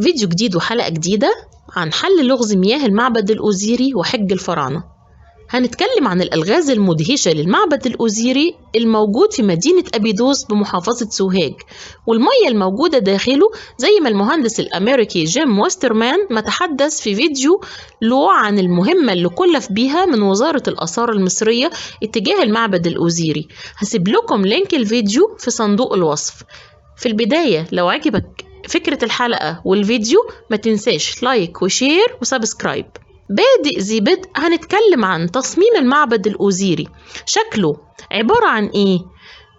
فيديو جديد وحلقة جديدة عن حل لغز مياه المعبد الأوزيري وحج الفراعنة. هنتكلم عن الألغاز المدهشة للمعبد الأوزيري الموجود في مدينة أبيدوس بمحافظة سوهاج، والمية الموجودة داخله، زي ما المهندس الأمريكي جيم ويسترمان ما تحدث في فيديو له عن المهمة اللي كلف بيها من وزارة الآثار المصرية اتجاه المعبد الأوزيري. هسيب لكم link الفيديو في صندوق الوصف. في البداية لو عجبك فكرة الحلقة والفيديو ما تنساش like و share و subscribe. بادئ ذي بدء هنتكلم عن تصميم المعبد الأوزيري. شكله عبارة عن إيه؟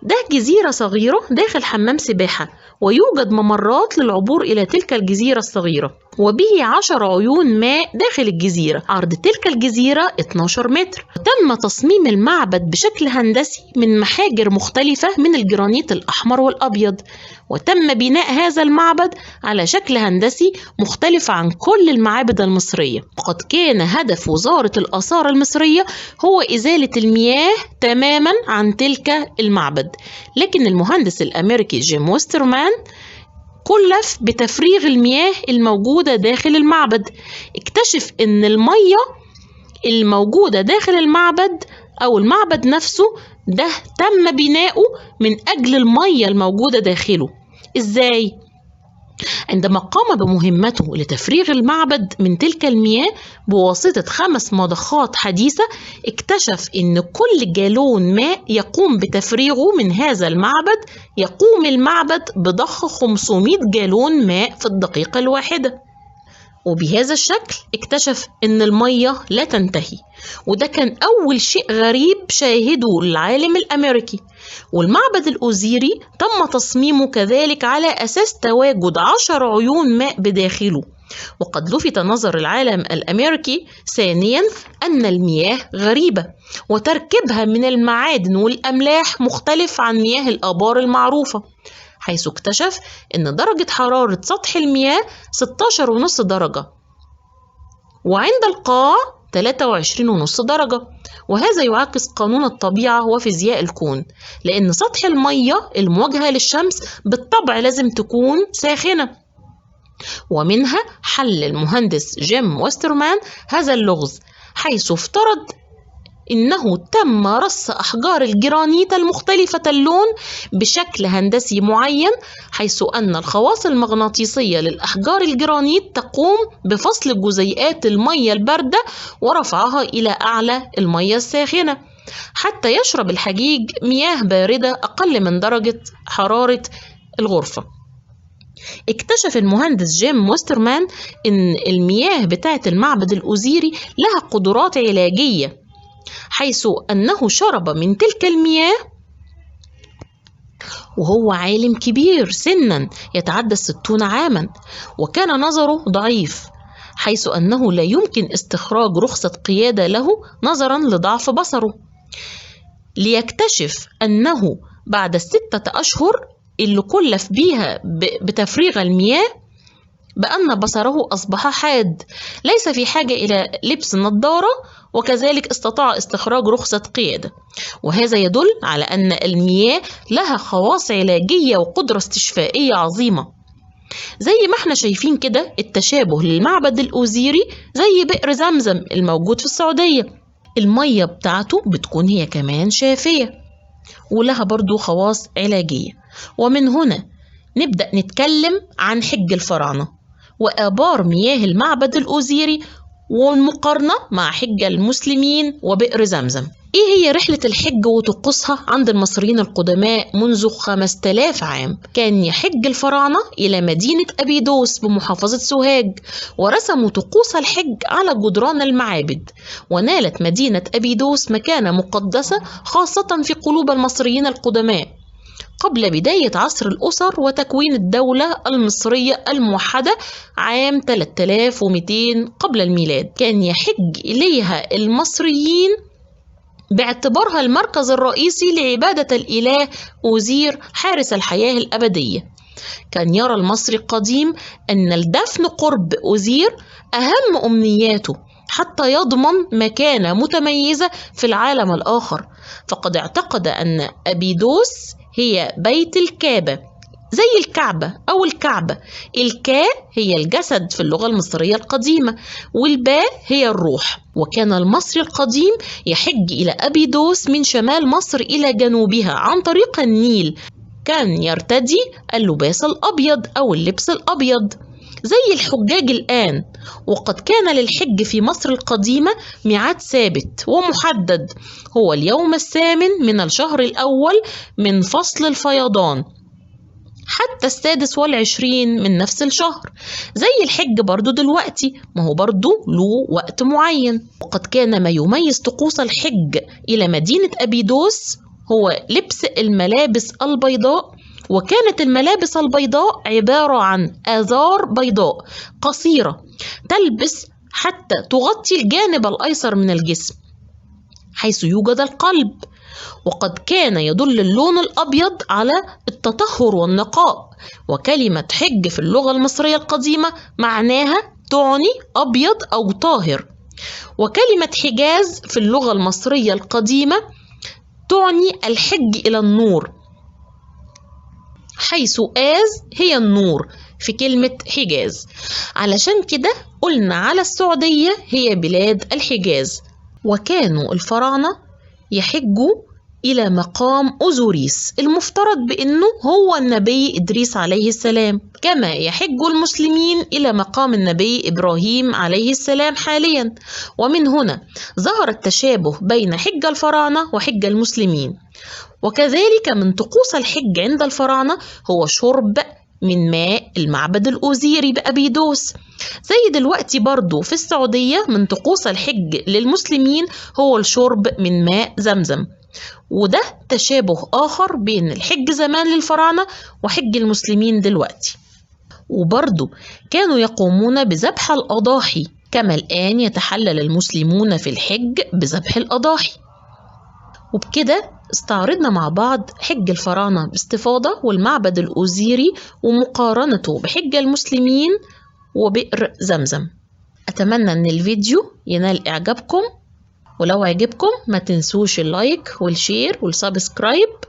ده جزيرة صغيرة داخل حمام سباحة، ويوجد ممرات للعبور إلى تلك الجزيرة الصغيرة، وبه 10 عيون ماء داخل الجزيرة. عرض تلك الجزيرة 12 متر. تم تصميم المعبد بشكل هندسي من محاجر مختلفة من الجرانيت الأحمر والأبيض، وتم بناء هذا المعبد على شكل هندسي مختلف عن كل المعابد المصرية. وقد كان هدف وزارة الآثار المصرية هو إزالة المياه تماما عن تلك المعبد، لكن المهندس الأمريكي جيم ويسترمان كلف بتفريغ المياه الموجودة داخل المعبد. اكتشف ان المية الموجودة داخل المعبد او المعبد نفسه ده تم بناؤه من اجل المية الموجودة داخله. ازاي؟ عندما قام بمهمته لتفريغ المعبد من تلك المياه بواسطة 5 مضخات حديثة، اكتشف ان كل جالون ماء يقوم بتفريغه من هذا المعبد يقوم المعبد بضخ 500 جالون ماء في الدقيقة الواحدة. وبهذا الشكل اكتشف ان المية لا تنتهي، وده كان اول شيء غريب شاهده العالم الامريكي. والمعبد الأوزيري تم تصميمه كذلك على اساس تواجد 10 عيون ماء بداخله. وقد لفت نظر العالم الامريكي ثانيا ان المياه غريبة وتركيبها من المعادن والاملاح مختلف عن مياه الابار المعروفة، حيث اكتشف أن درجة حرارة سطح المياه 16.5 درجة، وعند القاع 23.5 درجة، وهذا يعاكس قانون الطبيعة وفيزياء الكون، لأن سطح المية المواجهة للشمس بالطبع لازم تكون ساخنة. ومنها حل المهندس جيم ويسترمان هذا اللغز، حيث افترض إنه تم رص أحجار الجرانيت المختلفة اللون بشكل هندسي معين، حيث أن الخواص المغناطيسية للأحجار الجرانيت تقوم بفصل جزيئات المية الباردة ورفعها إلى أعلى المية الساخنة حتى يشرب الحجيج مياه باردة أقل من درجة حرارة الغرفة. اكتشف المهندس جيم ويسترمان إن المياه بتاعة المعبد الأوزيري لها قدرات علاجية، حيث أنه شرب من تلك المياه وهو عالم كبير سنا يتعدى 60 عاما، وكان نظره ضعيف، حيث أنه لا يمكن استخراج رخصة قيادة له نظرا لضعف بصره، ليكتشف أنه بعد 6 أشهر اللي كلف بيها بتفريغ المياه بأن بصره أصبح حاد، ليس في حاجة إلى لبس النظارة، وكذلك استطاع استخراج رخصة قيادة. وهذا يدل على أن المياه لها خواص علاجية وقدرة استشفائية عظيمة. زي ما احنا شايفين كده التشابه للمعبد الأوزيري زي بئر زمزم الموجود في السعودية، المية بتاعته بتكون هي كمان شافية ولها برضو خواص علاجية. ومن هنا نبدأ نتكلم عن حج الفراعنة وآبار مياه المعبد الأوزيري والمقارنة مع حج المسلمين وبئر زمزم. إيه هي رحلة الحج وطقوسها عند المصريين القدماء منذ 5000 عام؟ كان يحج الفراعنة إلى مدينة أبيدوس بمحافظة سوهاج، ورسموا طقوس الحج على جدران المعابد، ونالت مدينة أبيدوس مكانة مقدسة خاصة في قلوب المصريين القدماء قبل بداية عصر الأسر وتكوين الدولة المصرية الموحدة عام 3200 قبل الميلاد. كان يحج إليها المصريين باعتبارها المركز الرئيسي لعبادة الإله أوزير حارس الحياة الأبدية. كان يرى المصري القديم أن الدفن قرب أوزير أهم أمنياته حتى يضمن مكانة متميزة في العالم الآخر، فقد اعتقد أن أبيدوس هي بيت الكابة زي الكعبة أو الكعبة. الكاء هي الجسد في اللغة المصرية القديمة، والباء هي الروح. وكان المصري القديم يحج إلى أبيدوس من شمال مصر إلى جنوبها عن طريق النيل. كان يرتدي اللباس الأبيض أو اللبس الأبيض زي الحجاج الآن. وقد كان للحج في مصر القديمة ميعاد ثابت ومحدد، هو اليوم 8 من الشهر الأول من فصل الفيضان حتى 26 من نفس الشهر، زي الحج برضو دلوقتي، ما هو برضو له وقت معين. وقد كان ما يميز طقوس الحج إلى مدينة أبيدوس هو لبس الملابس البيضاء، وكانت الملابس البيضاء عبارة عن آزار بيضاء قصيرة تلبس حتى تغطي الجانب الأيسر من الجسم حيث يوجد القلب. وقد كان يدل اللون الأبيض على التطهر والنقاء. وكلمة حج في اللغة المصرية القديمة معناها تعني أبيض أو طاهر. وكلمة حجاز في اللغة المصرية القديمة تعني الحج إلى النور، حيث آز هي النور في كلمة حجاز. علشان كده قلنا على السعودية هي بلاد الحجاز. وكانوا الفراعنة يحجوا إلى مقام أوزوريس المفترض بأنه هو النبي إدريس عليه السلام، كما يحج المسلمين إلى مقام النبي إبراهيم عليه السلام حاليا. ومن هنا ظهر التشابه بين حج الفراعنة وحج المسلمين. وكذلك من طقوس الحج عند الفراعنة هو شرب من ماء المعبد الأوزيري بأبيدوس، زي دلوقتي برضو في السعودية من طقوس الحج للمسلمين هو الشرب من ماء زمزم. وده تشابه آخر بين الحج زمان للفراعنة وحج المسلمين دلوقتي. وبرضو كانوا يقومون بذبح الأضاحي، كما الآن يتحلل المسلمون في الحج بذبح الأضاحي. وبكده استعرضنا مع بعض حج الفراعنة باستفاضة والمعبد الأوزيري ومقارنته بحج المسلمين وبئر زمزم. أتمنى أن الفيديو ينال إعجابكم، ولو عجبكم ما تنسوش ال like وال share وال subscribe.